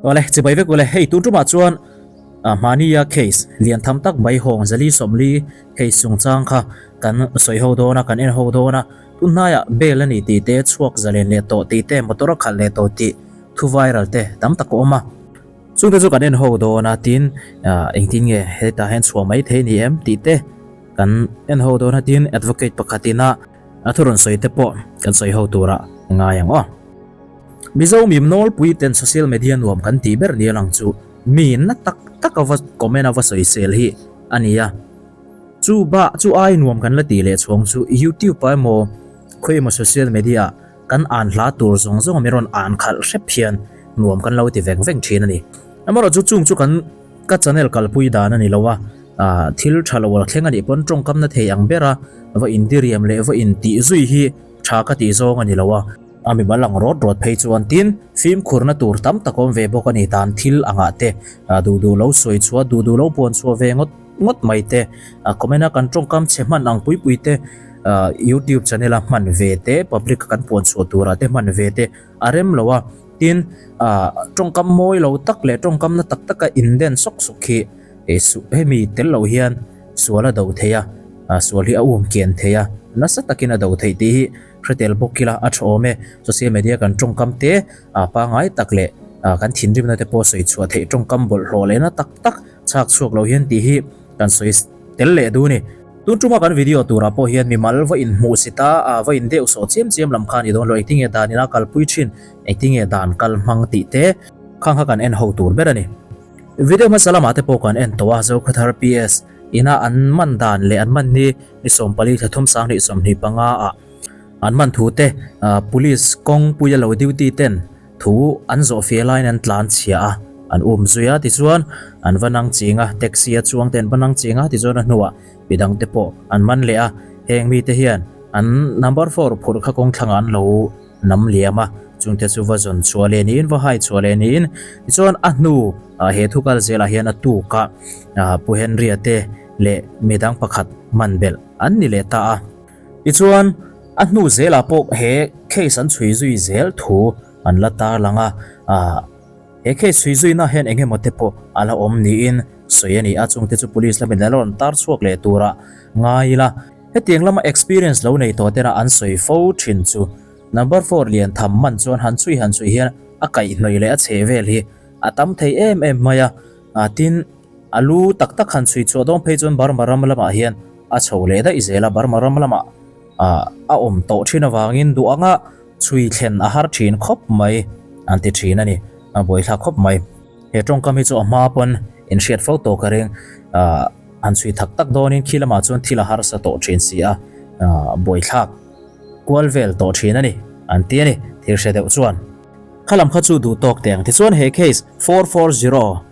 Awle, chibai vek ule, hei tun tumah chuan Hmania case lian tham tak mai hawng zali sawmli case chungchang kha kan sawi ho dawn a, kan en ho dawn a, tun hnaiah bail a ni tih te, chhuak zalen leh tawh tih te, motor a khalh leh tawh tih thu viral te tam tak a awm a. Chungte chu kan en ho dawn a, tin engtin nge hetah hian chhuah mai thei ni em tih te kan en ho dawn a, tin advocate pakhatin a a thu rawn sawi te pawh kan sawi ho turah ngai ang aw. Mizo mim nawlpui ten social media nuam kan tih ber ni alang chu mi na tak tak a va comment a va sawisel hi a ni a. Chu bah chu ai nuam kan la tih leh chhawng chu YouTube ah emaw khawi emaw social media ah kan an hla tur zawng zawng a min rawn an khalh hrep hian nuam kan lo ti veng veng thin a ni. Amaherawhchu chung chu kan ka channel kalpui dan a ni lo a, thil tha lo a thleng a nih pawn tawngkam na thei ang ber a va indiriam leh va intih zui hi tha ka tih zawng a ni lo a. A mimal ang rawt rawt phei chuan tin fimkhurna tur tam tak awm ve bawk a ni tan thil angah te duh duh lo sawi chhuah duh duh lo puan chhuah ve ngawt ngawt mai te comment a kan tawngkam chhe hman ang pui pui te youtube channel a hman ve te public a kan puan chhuah turah te hman ve te a rem lo a tin tawngkam mawi lo tak leh tawngkam na tak taka inden sawk sawk hi hemi tel lo hian sual a do thei a sual hi a um kian thei a nasa takin a do theih tih hi Hre tel bawk ila a tha awm e. Social media kan tawngkam te pangai tak leh kan thinrimna te pawh sawi chhuah theih tawngkam bawlhhlawh lehna tak tak chhak chhuak lo hian tih hi kan sawi tel leh duh a ni. Tun tuma kan video turah pawh hian mimal va inhmuh si ta a, va in deuh sawh chiam chiam lam kha a ni dawn lo. Engtinge dan ina kalpui thin, engtinge dan kal hmang tih te khang kha kan en ho tur ber a ni. Video hmasa lamah te pawh kan en tawh a, Zokhawthar PS ina an man dan leh an man ni Ni 14 thla thum 2025 ah an man thu te police kawngpuia lo duty ten thu an zawh fia laiin an tlan chhia a, an um zui a tichuan an va nang ching a, taxi a chuang te an va nang ching a tichuan a hnuah midang te pawh an man leh a, heng mite hian an number four phurh kha kawngthlangah an lo nam liam a, chungte chu va zawn chhuah leh niin va hai chhuah leh niin tichuan a hnu he thu kal zelah hian a tuk a Pu Henry-a te leh midang pakhat man belh an ni leh ta a. Tichuan a hnu zelah pawh he case an chhui zui zel thu an la tarlang a, he case chhui zuina hian eng emaw te pawh a la awm niin sawi a ni a, chungte chu police lamin an la rawn tar chhuak leh turah ngai ila. Hetiang lama experience lo nei tawh tena an sawi fo thin chu number four lian tham man chuan han chhui han chhui hian a kaihhnawih leh a chhe vel hi a tam thei em em mai a, tin a lu tak tak han chhui chhuah dawn phei chuan Burma ram lamah hian a chho leh daih zel a, Burma ram lamah a awm tawh thin avangin duh anga chhui thlen a har thin khawp mai an ti thin a ni, a buaithlak khawp mai. He tawngkam hi chu a hma pawn inhriat fo tawh ka ring. Han chhui thak tak dawnin khi lamah chuan thil a harsa tawh thin si a, buaithlak kual vel tawh thin a ni an ti a ni, thil hre deuh chuan. Kha lam kha chu duh tawk teh ang tichuan he case 440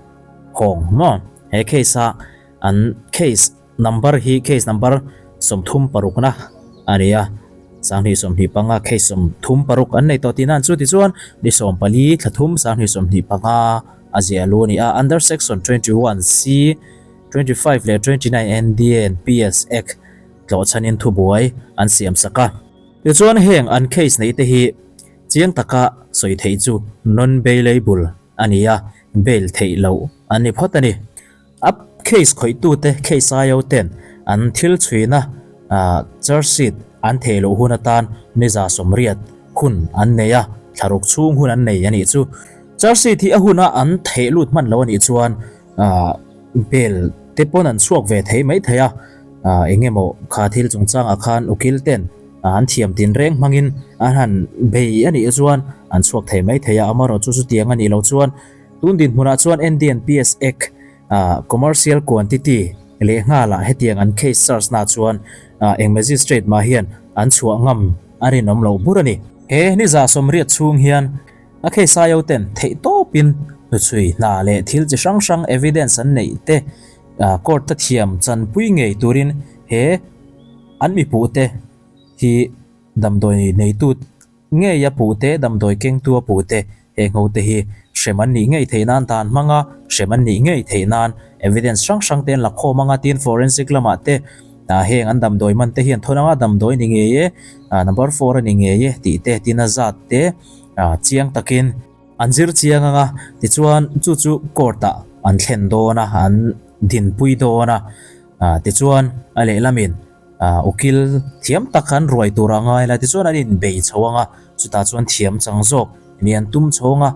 hawng maw he case a an case number hi case number 36 na a ni a, 2025 case 36 an nei tawh tihna an chu tichuan ni 14 thla thum 2025 a ziah lu a ni a, under section 21 c. 25 leh 29 NDA and PS Act tlawh chhanin thubuai an siam sak a. Tichuan heng an case neih te hi chiang taka sawi theih chu non-bailable a ni a, bail theih loh an ni phawt a ni. A case khawihtute case IO ten an thil chhuina charge sheet an theih loh hun atan niza 80 hun an nei a, thlaruk chhung hun an nei a nih chu. Charge sheet hi a huna an theih lut hman lo a nih chuan Ahh bel te pawn an chhuak ve thei mai thei a, ahh eng emaw kha thil chungchangah khan ukil ten an thiam tin reng hmangin an han bei a nih chuan an chhuak thei mai thei a, amaherawh chu chutiang a nih loh chuan tun dinhmunah chuan NDNPS Act ahh commercial quantity leh nghalah hetiang an case charge na chuan ahh eng magistrate mah hian an chhuah ngam a rinawm loh bur a ni. He niza 80 chhung hian A case aio ten theih tawpin hnuchhui hna leh thil chi hrang hrang evidence an neih te court a thiam chanpui ngei turin he an mi puh te hi damdawi neitu ngei a puh te, damdawi kengtu a puh te heng ho te hi hrem an nih ngei theih nan dan hmanga hrem an nih ngei theih nan evidence hrang hrang te an la khawm anga tin forensic lamah te heng an damdawi man te hian thawn anga damdawi ni ngei e number four a ni ngei e tih te tin a zat te. Chiang takin. An zir chiang ang a, tichuan chu chu court ah an thlen dawn a, an dinpui dawn a, tichuan a lehlamin ukil thiam tak kha an ruai tur a ngai la, tichuan an inbei chho ang a, chutah chuan thiam chang zawk ni an tum chho ang a,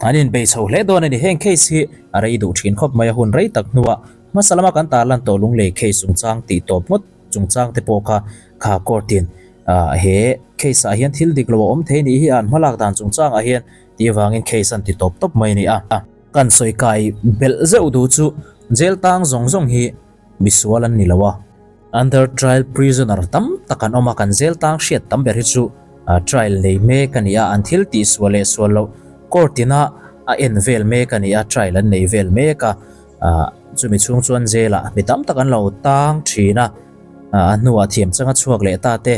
an inbei chho hle dawn a ni. Heng case hi a rei duh thin khawp mai a, hun rei tak hnuah hmasa lama kan tarlan tawh Lunglei case chungchang tih tawp ngawt chungchang te pawh kha kha court in he case ah hian thil dik lo a awm thei nih hi a an hmalak dan chungchang ah hian tih avangin case an ti tawp tawp mai a ni a. Kan sawi kai belh zeuh duh chu jail tang zawng zawng hi misual an ni lo a. Under trial prisoner tam tak an awm a, kan jail tang hriat tam ber hi chu trial nei mek a ni a, an thil tih sual leh sual loh court ina a en vel mek a ni a, trial an nei vel mek a. Chumi chhung chuan jail ah mi tam tak an lo tang thin a, a hnuah thiam changa chhuak leh ta te,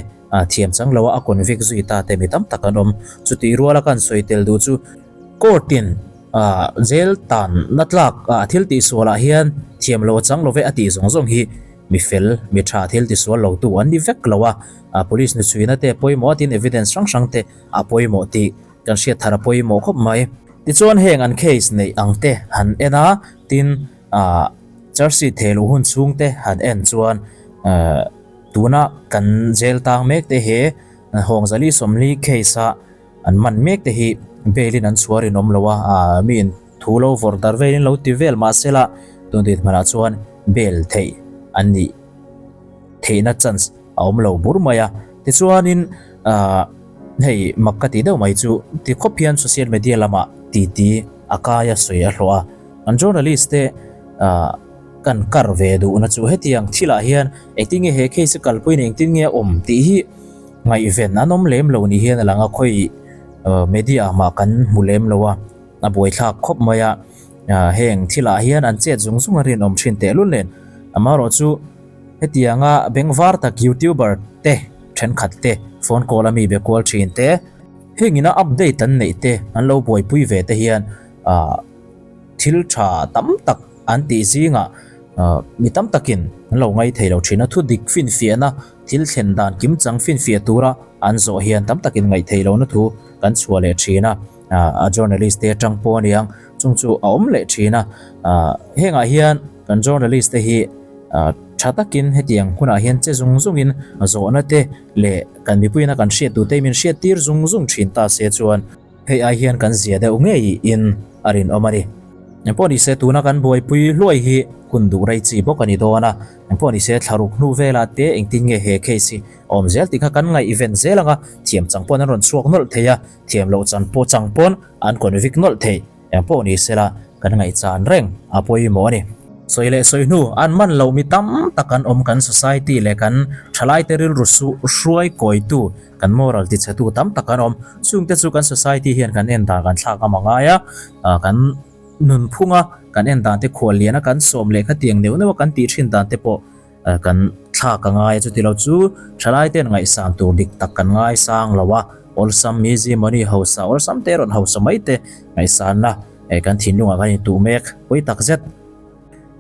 thiam chang loa a convict zui ta te mi tam tak an awm. Chutih ruala kan sawi tel duh chu court in jail tan na tlak a thil tihsual ah hian thiam lo a chang lo ve a tih zawng zawng hi mi fel, mi tha thil tisual lo tu an ni vek lo a, police hnuchhuina te pawimawh a tin evidence hrang hrang te a pawimawh tih Kan hriat thar a pawimawh khawp mai. Tichuan heng an case neih ang te han en a, tin ah charge sheet thei loh hun chhung te han en chuan ah tuna kan jail tang mek te he Hawngzali Sawmli case a an man mek te hi bail in an chhuar in awm lo a, ah mi in thu lo vawrh dar vel in lo ti vel mahsela tun dinhmunah chuan bail theih an nih. Theihna chance a awm lo bur mai a. Tichuanin ahh hei mak ka tih deuh mai chu ti khawp hian social media lamah titi a kai a sawi a hlawh a. An journalist te ahh kan kar ve duhna chu hetiang thilah hian engtin nge he case hi kalpui in engtin nge a awm tih hi ngaihven an awm lem lo ni hian a lang a khawi media ah mah kan hmu lem lo a, a buaithlak khawp mai a. Heng thilah hian an chet zung zung a rinawm thin tehlul nen amaherawh chu. Hetianga bengvar tak youtuber te thenkhat te phone call a mi be kual thin te heng ina update an neih te an lo buaipui ve te hian ah thil tha tam tak an tih zingah ah mi tam takin an lo ngai thei lo thin a thu dik finfiahna thil thlen dan kim chang finfiah tura an zawh hian tam takin ngaih theih lohna thu kan chhuah leh thin a ah a journalist te atang pawh a niang chung chu a awm leh thin a ah hengah hian kan journalist te hi Tha takin hetiang hunah hian che zung zungin zawhna te leh kan mipuiina kan hriat duh te min hriat tir zung zung thin ta se chuan hei ai hian kan zia deuh ngei in a rinawm a ni. Engpawh nise tuna kan buaipui hluai hi hun duh rei chi bawk a ni dawn a, engpawh nise thlaruk hnu velah te engtin nge he case hi a awm zel tih kha kan ngaihven zel ang a, thiam chang pawn an rawn chhuak nawlh thei a, thiam loh chan pawh chang pawn an convict nawlh thei. Eng pawh ni sela kan ngaihchan reng a pawimawh a ni. Sawi leh sawi hnu an man loh mi tam tak an awm kan society leh kan thalaite rilru su hruai kawitu kan moral tichhetu tam tak an awm. Chungte chu kan society hian kan en dan kan thlak ngam a ngai a, kan nunphunga kan en dan te khual liana kan sawm leh khatiang neuh neuha kan tih thin dan te pawh Kan thlak a ngai a, chuti lo chu thalai ten ngaihsan tur dik tak kan ngaisang lo a, awlsam mizi money hausa awlsam te rawn hausa mai te ngaihsanna kan thinlungah kan intuh mek pawi tak zet.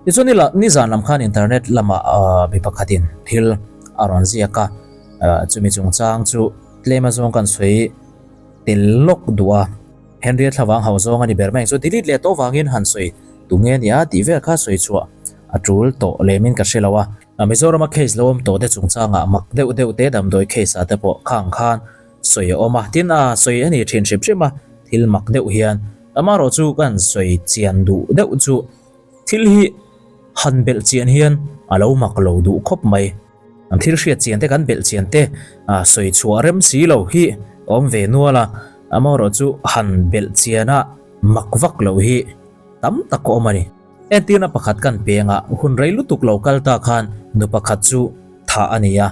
Tichuan nila nizan lam khan internet lamah mi pakhatin thil a rawn ziak a, chumi chungchang chu tlem azawng kan sawi tel lawk duh a. Henry a thlavang hauh zawng a ni ber mai ang chu delete leh tawh vangin han sawi tu nge nia tih vel kha sawi chhuah a tul tawh lemin ka hre lo a. Mizorama case lo awm tawh te chungchangah mak deuh deuh te damdawi case ah te pawh khang khan sawi a awm a, tin a sawi a ni thin hrim hrim a, thil mak deuh hian amaherawh chu kan sawi chian duh deuh chu thil hi han belh chian hian a lo mak lo duh khawp mai. An thil hriat chian te kan belh chian te sawi chhuah rem si lo hi awm ve nual a, amaherawh chu han belh chian a mak vak loh hi tam tak a awm a ni. Entirna pakhat kan peng a, hun rei lutuk lo kal ta khan nu pakhat chu thah a ni a,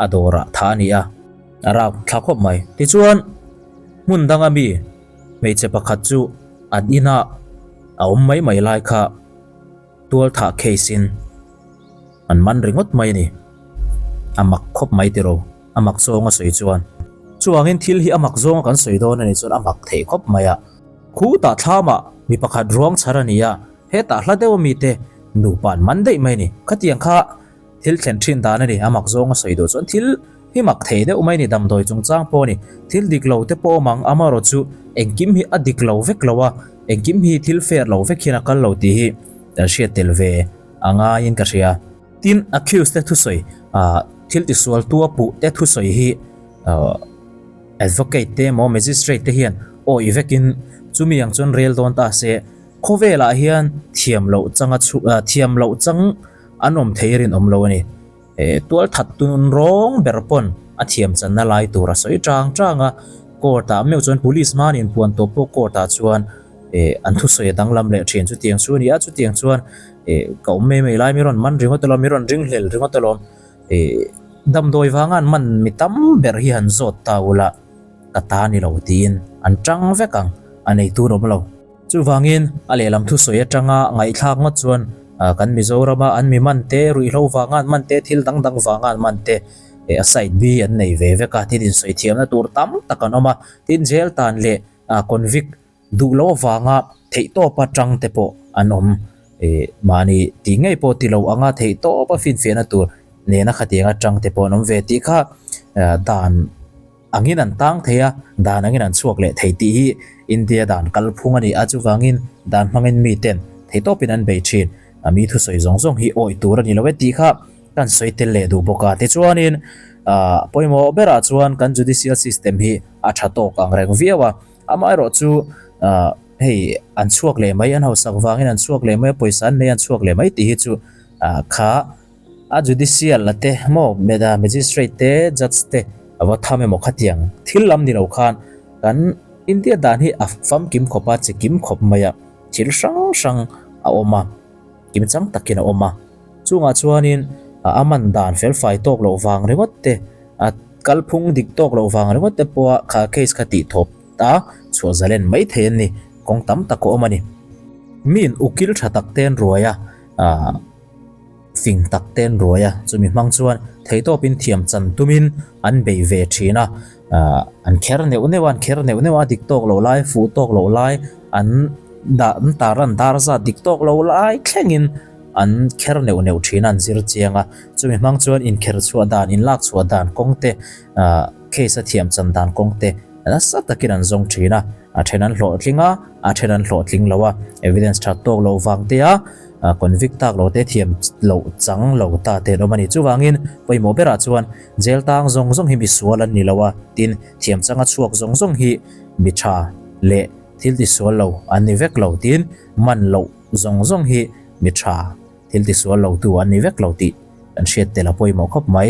a dawrah thah a ni a, a rap thla khawp mai. Tichuan hmun danga mi hmeichhe pakhat chu an inah a awm mai mai lai kha Tual thah case in an man ringawt mai a ni. A mak khawp mai tiro, a mak zawnga sawi chuan. Chuvangin thil hi a mak zawnga kan sawi dawn a nih chuan a mak theih khawp mai a. Khutah thlamah mi pakhat ruang chhar a ni a, hetah hla deuh ami te nupa an man daih mai a ni. Khatiang kha thil thlen thin dan a ni, a mak zawnga sawi duh chuan thil hi. hi mak thei deuh mai ni damdawi chungchang pawh a ni. Thil dik lo te pawh awm ang, amaherawh chu engkim hi a dik lo vek lo a, engkim hi thil fair lo vek hian a kal lo tih hi kan hriat tel ve a ngaiin ka hria. Tin, accused te thusawi, thil tisual tua puh te thusawi hi advocate te emaw magistrate te hian awih vekin chumi ang chuan rel dawn ta se, khawvelah hian thiam loh changa thiam loh chang an awm thei rinawm lo a ni. Tual that tun rawng ber pawn a thiam channa lai tur a sawi chang chang a, court ah meuh chuan police hmain inpuan tawp pawh court ah chuan an thusawi a danglam leh thin chutiang chu a ni a, chutiang chuan ka awm mai mai lai mi rawn man ringawt alawm, mi rawn ringhlel ringawt alawm, damdawi vanga an man mi tam ber hi han zawt ta ula ka ta ni lo tiin an tang vek ang, a neitu an awm lo. Chuvangin, a lehlam thusawi atanga ngaihthlak ngawt chuan kan Mizorama an mi man te, ruihhlo vanga an man te, thil dang dang vanga an man te a side bi an nei ve vek a, thil insawi thiamna tur tam tak an awm a, tin jail tan leh convict duh loh avanga theihtawpa tang te pawh an awm. Mahni tih ngei pawh ti lo anga theihtawpa finfiahna tur nena khatianga tang te pawh an awm ve tih kha dan Angin an tang thei a, dan angin an chhuak leh thei tih hi India dan kalphung a ni a, chuvangin dan hmangin miten theihtawpin an bei thin. A mi thusawi zawng zawng hi awih tur a ni lo e tih kha kan sawi tel leh duh bawk a. Tichuanin pawimawh berah chuan kan judicial system hi a tha tawk ang reng viau a, amaherawh chu hei an chhuak leh mai, an hausak vangin an chhuak leh mai a, pawisa an nei an chhuak leh mai tih hi chu kha A judicial la te maw magistrate te judge te a va tham emaw khatiang thil lam ni lo khan kan India dan hi a famkim khawp a chi kim khawp mai a thil hrang hrang a awm a kim chang takin a awm a chungah chuanin a man dan felfai tawk loh vang ringawt te a kalphung dik tawk loh vang ringawt te pawha kha case kha tih thawp ta chhuah zalen mai thei an ni kawng tam tak a awm a ni miin ukil tha tak te an ruai a ah. Fing tak te an ruai a, chumi hmang chuan theihtawpin thiam chan tumin an bei ve thin a, an kher neuh neuh a, an kher neuh neuh a, dik tawk loh lai, fuh tawk loh lai, an dah an tar an dar zat dik tawk loh lai thlengin an kher neuh neuh thin a, an zir chiang a, chumi hmang chuan inkher chhuah dan, inlak chhuah dan kawng te, case a thiam chan dan kawng te nasa takin an zawng thin a, a then an hlawhtling a, a then an hlawhtling lo a, evidence that tawk loh vang te a. Convict tak lo te thiam loh chang lo ta te an awm a ni. Chuvangin pawimawh berah chuan jail tang zawng zawng hi misual an ni lo a, tin thiam changa chhuak zawng zawng hi mi tha leh thil tisual lo an ni vek lo, tin man loh zawng zawng hi mi tha thil tisual lo tu an ni vek lo tih kan hriat tel a pawimawh khawp mai.